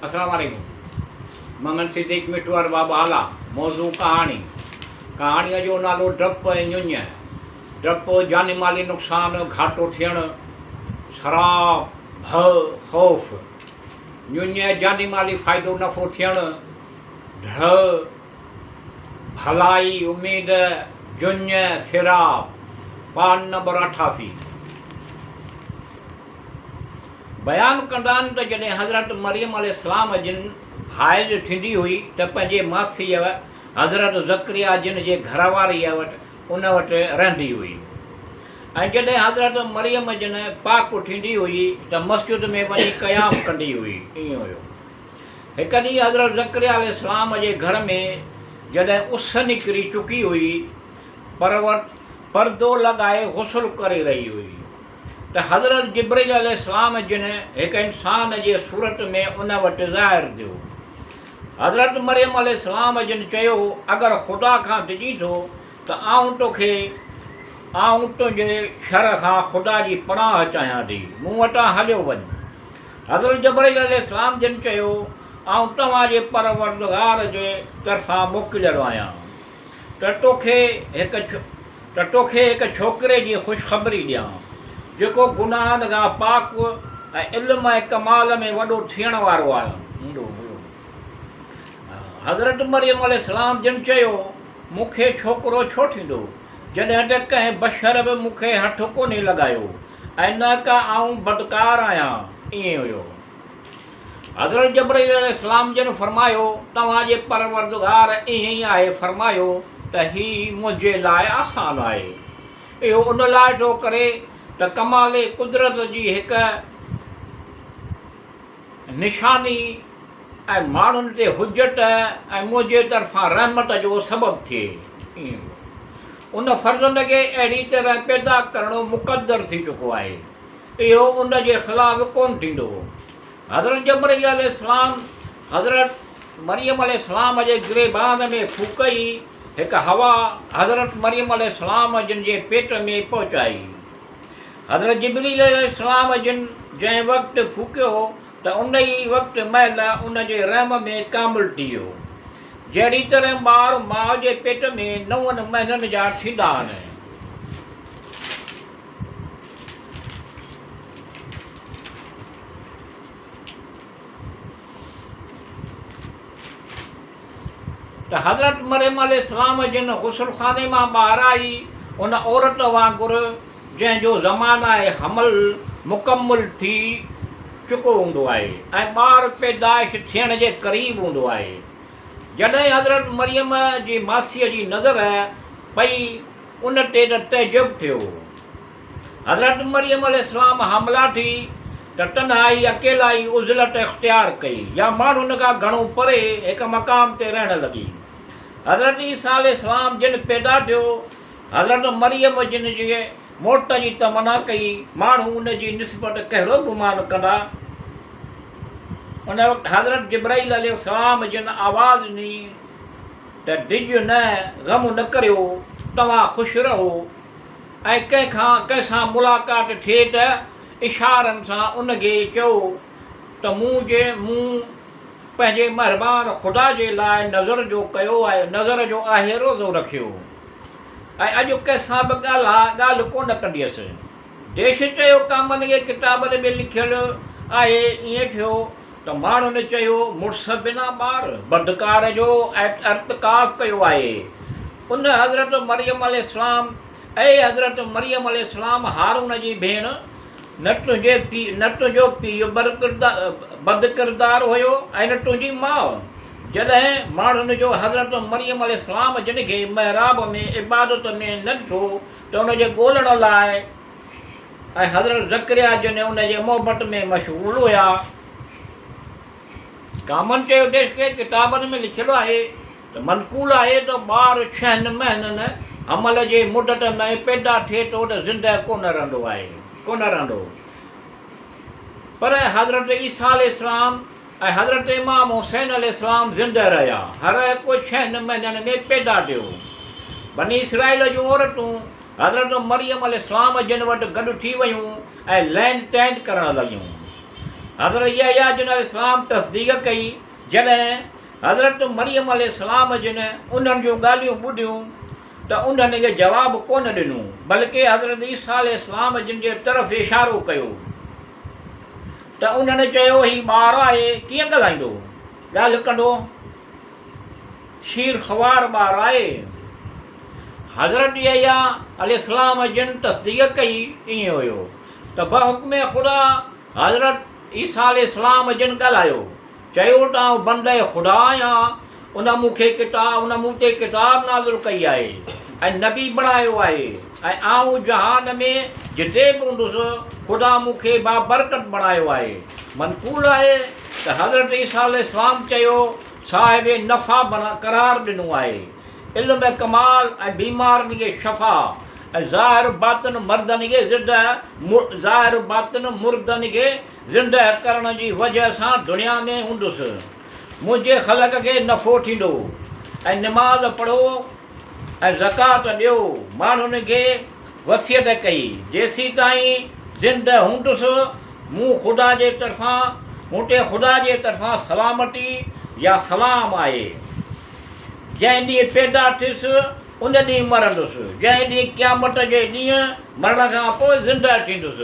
السلام عليڪم محمد صديق مٺو ارباب هالا موضوع ڪهاڻي ڪهاڻيء جو نالو ڊپ ۽ ڃڃ ڊپ جاني مالي نقصان گهاٽو ٿيڻ سراء ڀؤ خوف ڃڃ جاني مالي فائدو نفعو ٿيڻ ڍء ڀلائي اميد جڃ سراء پان نمبر 88. بيان ڪندا آهن ته جڏهن حضرت مريم عليه السلام جن حائض ٿيندي هئي ته پنهنجي ماسيء حضرت زڪريا جن جي گهر واريء وٽ ان وٽ رهندي هئي ۽ جڏهن حضرت مريم جن پاڪ ٿيندي هئي ته مسجد ۾ وڃي قيام ڪندي هئي. ائين هيو. هڪ ڏينهن حضرت زڪريا عليه السلام جي گهر ۾ جڏهن اس نڪري چڪي هئي پر پردو لڳائي غسل ڪري رهي هئي. ته حضرت جبرئيل عليه السلام جن هڪ انسان جي صورت ۾ ان وٽ ظاهر ٿيو. حضرت مريم عليه السلام جن چيو، اگر خدا کان ڊڄين ٿو ته آئون توکي آئون تنهنجي شر کان خدا جي پناهه چاهيان ٿي، مون وٽان هليو وڃ. حضرت جبرئيل عليه السلام جن چيو، آئون توهان جي پروردگار جي طرفان موڪليل آهيان. ته توکي هڪ ته توکي هڪ ڇوڪري جي خوشخبري ڏيان، جيڪو گناهن کان پاڪ ۽ علم ۽ ڪمال ۾ وڏو ٿيڻ وارو آهي هوندو هيو. حضرت مريم عليه السلام جن چيو، مون کي ڇوڪرو ڇو ٿيندو، جڏهن ته ڪنهن بشر به مون کي هٿ ڪونهي لڳايو ۽ نه ڪا آئون بدڪار آهيان. ائين هيو. حضرت جبرئيل عليه السلام جن فرمايو، توهان جي پروردگار ائين ئي آهي فرمايو ته هي منهنجي لاء آسان آهي. اهو ان لاء ٿو ڪري ته ڪمال قدرت جي هڪ نشاني ۽ ماڻهن تي حجت ۽ منهنجي طرفان رحمت جو سبب ٿئي. ائين ان فرزند کي اهڙي طرح پيدا ڪرڻو مقدر ٿي چڪو آهي. اهو ان جي خلاف ڪونه ٿيندو. حضرت جبرئيل عليه السلام حضرت مريم عليه السلام جي گريبان ۾ ڦوڪئي هڪ هوا حضرت مريم عليه السلام جن جي پيٽ ۾ پهچائي. حضرت جبرئيل عليه السلام جن جنهن وقت ڦوڪيو ته ان ئي وقت مهل ان جي رحم ۾ ڪامل ٿي ويو. جهڙي طرح ٻار ماء جي پيٽ ۾ نون مهينن جا ٿيندا آهن. ته حضرت مريم عليه السلام جن غسل خاني مان ٻاهر آئي، ان عورت وانگر جنهن جو زمانه حمل مڪمل ٿي چڪو هوندو آهي ۽ ٻار پيدائش ٿيڻ جي قريب هوندو آهي. جڏهن حضرت مريم جي ماسيء جي نظر پئي ان تي ته تعجب ٿيو. حضرت مريم عليه السلام حامله ٿي ته تنهائي، اڪيلائي، عزلت اختيار ڪئي يا ماڻهن کان گهڻو پري هڪ مقام تي رهڻ لڳي. حضرت عيسيٰ عليه السلام جن پيدا ٿيو، حضرت مريم جن جي موت جي تمنا ڪئي، ماڻهو ان جي نسبت ڪهڙو گمان ڪندا؟ ان وقت حضرت جبرائيل عليه السلام جن آواز ڏني ته ڊڄ نه، غم نه ڪريو، توهان خوش رهو ۽ ڪنهن کان ڪنهن سان ملاقات ٿئي ته اشارن سان ان کي چئو ته مون جي مون پنهنجي مهربان خدا جي لاء نذر جو ڪيو آهي نذر جو آهي روزو رکيو ۽ اڄ ڪنهن سان به ڳالها ڳالهه ڪونه ڪنديس. ديش چيو ڪامن جي ڪتابن ۾ لکيل آهي ائين ٿيو ته ماڻهن چيو، مڙس بنا ٻار، بدڪار جو ارتڪاب ڪيو آهي. ان حضرت مريم عليه السلام، اي حضرت مريم عليه السلام هارون جي ڀيڻ، نه تنهنجي پيء نه تنهنجو پيء بدڪردار هيو ۽ نه تنهنجي ماء. جڏهن ماڻهن جو حضرت مريم عليه السلام جن کي محراب ۾ عبادت ۾ نه ڏٺو ته ان جي ڳولڻ لاء ۽ حضرت زڪريا جن ان جي محبت ۾ مشغول هيا. ڪامن چيو ديش ڪي ڪتابن ۾ لکيل آهي ته منقول آهي ته ٻار ڇهن مهينن حمل جي مدت ۾ پيدا ٿئي ٿو ته زنده ڪونه رهندو آهي ڪونه رهندو پر حضرت عيسيٰ عليه السلام ۽ حضرت امام حسين عليه السلام زنده رهيا هر هڪ ڇهن مهينن ۾ پيدا ٿيو. بني اسرائيل جون عورتون حضرت مريم عليه السلام جن وٽ گڏ ٿي ويون ۽ لين تين ڪرڻ لڳيون. حضرت يحيٰ جن عليه السلام تصديق ڪئي. جڏهن حضرت مريم عليه السلام جن انهن جون ڳالهيون ٻڌيون ته انهن کي جواب ڪونه ڏنو، بلڪه حضرت عيسيٰ عليه السلام جن جي طرف اشارو ڪيو ته انهن چيو، هي ٻار آهي، ڪيئن ڳالهائيندو، ڳالهه ڪندو؟ شير خوار ٻار آهي. حضرت يحيٰ عليه السلام جن تصديق ڪئي، ائين هيو ته بحڪم خدا حضرت عيسيٰ عليه السلام جن ڳالهايو، چيو ته آئون بنده خدا آهيان، ان مون کي ڪتاب ان مون تي ڪتاب نازل ڪئي آهي ۽ نبي بڻايو آهي ۽ آئون جهان ۾ جتي به هوندس خدا مون کي بابرڪت بڻايو آهي. منقول آهي ته حضرت عيسيٰ عليه السلام چيو، صاحب نفع قرار ڏنو آهي، علم ڪمال ۽ بيمارن کي شفا ۽ ظاهر باطن مردن کي زنده ظاهر باطن مردن کي زنده ڪرڻ جي وجه سان دنيا ۾ هوندس، منهنجي خلق کي نفعو ٿيندو ۽ نماز پڙهو ۽ زڪوات ڏيو، ماڻهن کي وصيت ڪئي، جيسيتائين زنده هوندس مون خدا جي طرفان مون تي خدا جي طرفان سلامتي يا سلام آهي، جنهن ڏينهن پيدا ٿيس ان ڏينهن مرندس، جنهن ڏينهن قيامت جي ڏينهن مرڻ کان پوء زنده ٿيندس.